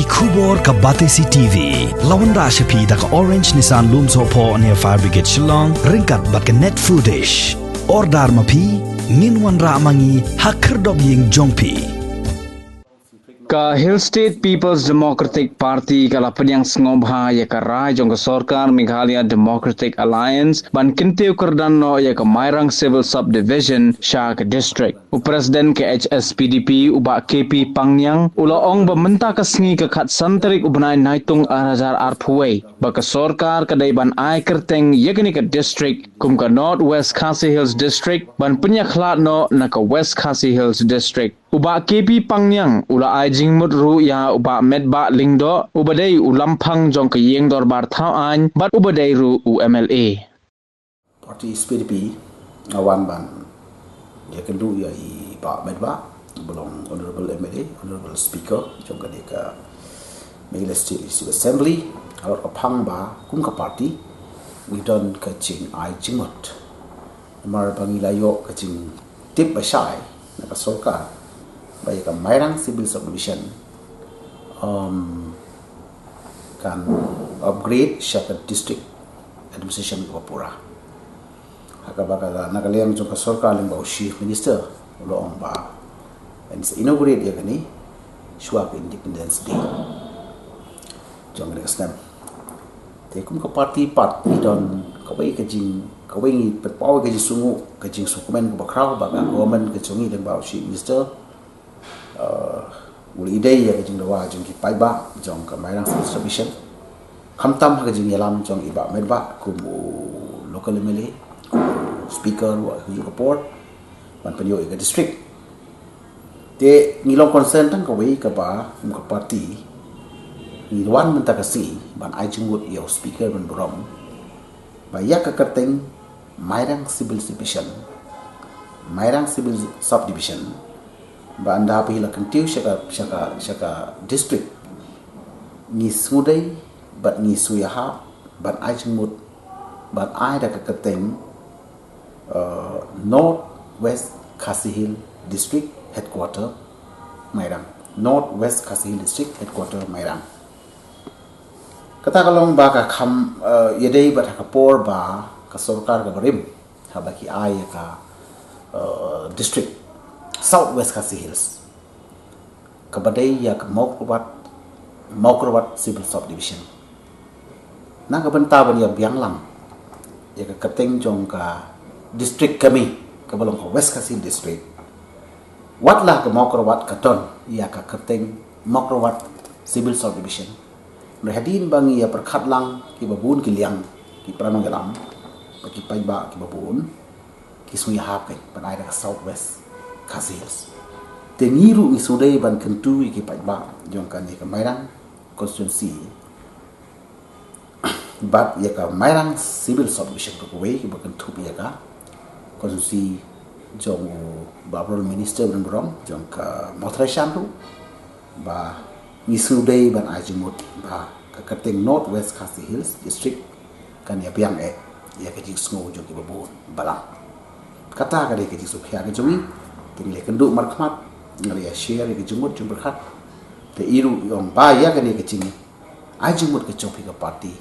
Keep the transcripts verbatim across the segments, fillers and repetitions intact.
Khubor ka Batesi T V. La wanrah sha phi da ka Orange Nissan Lumsohphoh near Fire Brigade Shillong, ryngkat bad ka Net Foodish. Order ma phi, ngin wanrah ma ngi ha khyrdop ïing jong phi. Ka Hill State People's Democratic Party ka la pdiang sngewbha ïa ka rai jong ka sorkar Meghalaya Democratic Alliance ban kyntiew kyrdan noh ïa ka Mairang Civil Subdivision sha ka district. U President ka H S P D P u Bah K P Pangniang u la ong ba mynta ka sngi ka khatsan tarik u bnai Naitung ar hajar arphew wei ba ka sorkar ka dei ban ai kyrteng ïa kane ka district kum ka North West Khasi Hills District ban pynïakhlad noh na ka West Khasi Hills District. U Bah K P Pangniang u la ai jingmut ruh ïa u Bah Metbah Lyngdoh uba dei u lamphang jong ka ïing dorbar thaw aiñ bad uba dei ruh u M L A. Party H S P D P nga wan ban ïakynduh ïa i Bah Metbah, ba long Honorable M L A, Honorable Speaker jong kane ka Meghalaya State Legislative Assembly. Halor ka phang ba kum ka party ngi don ka jingai jingmut. Namar ba ngi la ïoh ka jingtip ba shai na ka sorkar ba ïa ka Mairang Civil Subdivision, um, kan upgrade sha ka district administration kaba pura. Ha kaba ka la, na ka liang jong ka sorkar lyngba u Chief Minister u la ong ba yn sa inaugurate ïa kane shuwa ka Independence Day jong kane ka snem. Te kum ka party pat ngi don kawei ka jing, kawei ngi pynpaw ka jingsngew, ka jingsngewkmen kaba khraw ba ka government ka jong ngi lyngba u Chief Minister, uh, u la ïadei ïa ka jingdawa jong ki paidbah jong ka Mairang Civil Subdivision. Khamtam ha ka jingïalam jong i Bah Metbah kum u local M L A, kum u speaker wa ka por ban pynïoh ïa ka district. Te ngi long concern tang kawei kaba kum ka party ngi wan mynta ka sngi ban ai jingmut ïa u speaker ban burom ba ïa ka kyrteng Mairang Civil Subdivision, Mairang Civil Subdivision, ba ynda phi la kyntiew sha ka, sha ka, sha ka district, ngi sngewdei bad ngi sngewïahap ban ai jingmut ban ai da ka kyrteng, uh, North West Khasi Hill District Headquarter Mairang. North West Khasi Hill District Headquarter Mairang. Kata ka long ba ka kham, uh, ïadei bad ha ka por ba ka sorkar kaba rim haba ki ai ïa ka, uh, district South West Khasi Hills kaba dei ïa ka Mawkyrwat, Mawkyrwat Civil Subdivision. Na ka bynta ban ïa biang lang ïa ka kyrteng jong ka district kmie kaba long ka West Khasi District, wat la ka Mawkyrwat ka don ïa ka kyrteng Mawkyrwat Civil Subdivision. Hynrei hadien ba ngi ïa pyrkhat lang kiba bun ki liang, ki para nongïalam bad ki paidbah kiba bun ki sngewïahap kein ban ai da ka South West Khasi Hills. Te ngi ruh ngi sngewdei ban kyntu ïa ki paidbah jong kane ka Mairang constituency bad ïa ka Mairang Civil Subdivision ruh kawei kiba kynthup ïa ka constituency jong u Bah Honorable Minister Bah Lyngdoh jong ka Mawthadraishan ruh, ba ngi sngewdei ban ai jingmut ba ka kyrteng North West Khasi Hills District kan ïa biang eh ïa ka jingsngew jong kiba bun balang. Kata ka dei ka jingsngewkhia ka jong ngi. Te ngi la kynduh markhmat, ngi la ïa share ïa ka jingmut jingpyrkhat. Te i ruh i ong ba ïa kane ka jing ai jingmut ka jong phi ka party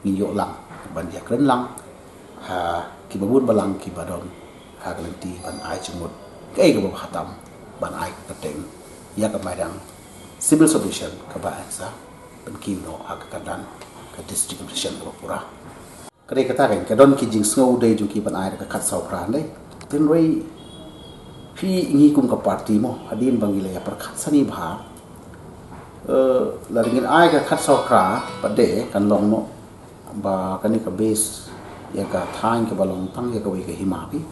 ngi ïoh lang ban ïa kren lang ha kiba bun balang kiba don ha ka lynti ban ai jingmut kaei kaba bha tam ban ai ka kyrteng ïa ka Mairang Civil Subdivision kaba yn sa pynkiew noh ha ka kyrdan ka district administration kaba pura. Ka dei kata kein, ka don ki jingsngew dei jong ki ban ai da ka khatsaw phra hynrei. Hynrei phi, ngi kum ka party mo, hadien ba ngi la ïa pyrkhat sani bha, eh, lada ngin ai ka khatsaw phra pat de kan long noh ba kane ka base ïa ka thaiñ kaba long tang ïa kawei ka hima phi,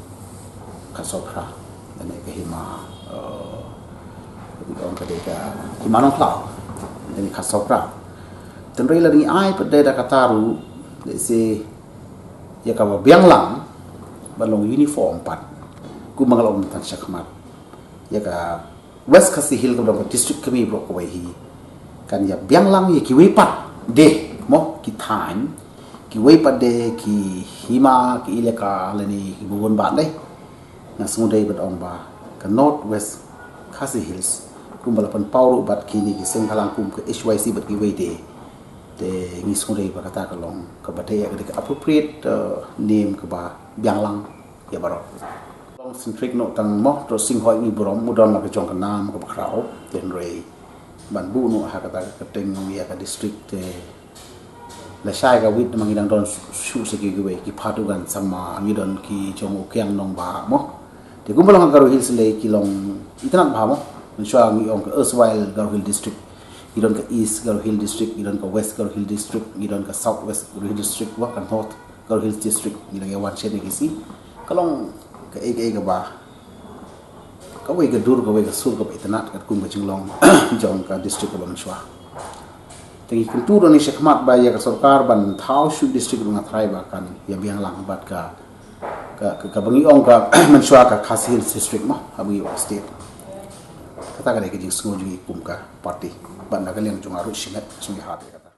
khatsaw phra. Lane ka hima, eh, ong ka dei ka hima Nongkhlaw, lane khatsaw phra. Hynrei lada ngi ai pat de da kata ruh, let's say, ïa kaba biang lang ban long uniform pat, kumba nga la ong mynta shakhmat, ïa ka West Khasi Hills kaba long ka district kmie baroh kawei hi kan ïa biang lang ïa kiwei pat de mo ki thaiñ, kiwei pat de ki hima, ki elaka lane kiba bun bad de. Nga sngewdei ban ong ba ka North West Khasi Hills Kumba la pynpaw ruh bad kine ki seng bhalang kum ka H Y C bad kiwei de. Te ngi sngewdei ba kata ka long kaba dei ka dei ka appropriate, eh, name kaba biang lang ïa baroh. Long centric noh tang mo, to sing hoi ngi burom, u don la ka jong ka nam kaba khraw, te hynrei ban buh noh ha kata ka kyrteng ïa ka district te lashai ka wit ma ngi dang don shu sha kiwei ki Phatdugan Sangma, ngi don ki jong u Kiang Nongbah mo. Te kumba long ha Garo Hills lei ki long itynnat bha mo. Mynshuwa ngi ong ka erstwhile Garo Hill District, ngi don ka East Garo Hill District, ngi don ka West Garo Hill District, ngi don ka South West Garo Hill District, wa ka North Garo Hills District, ngi dang ïa wan shen ki si. Ka long kaei kaei kaba kawei ka dur, kawei ka sur kaba itynnat katkum ka jinglong jong ka district kaba mynshuwa. Te ngi kyntu da ngi shakhmat ba ïa ka sorkar ban thaw shuh district ruh nga tharai ba kan ïa biang lang bad ka, ka, ka, kaba ngi ong ka mynshuwa ka Khasi Hills District mo, haba ngi ong state. Kata ka dei ka jingsngew jong ngi kum ka party. Bad na ka liang jong nga ruh shimet, sngewbha ïa kata.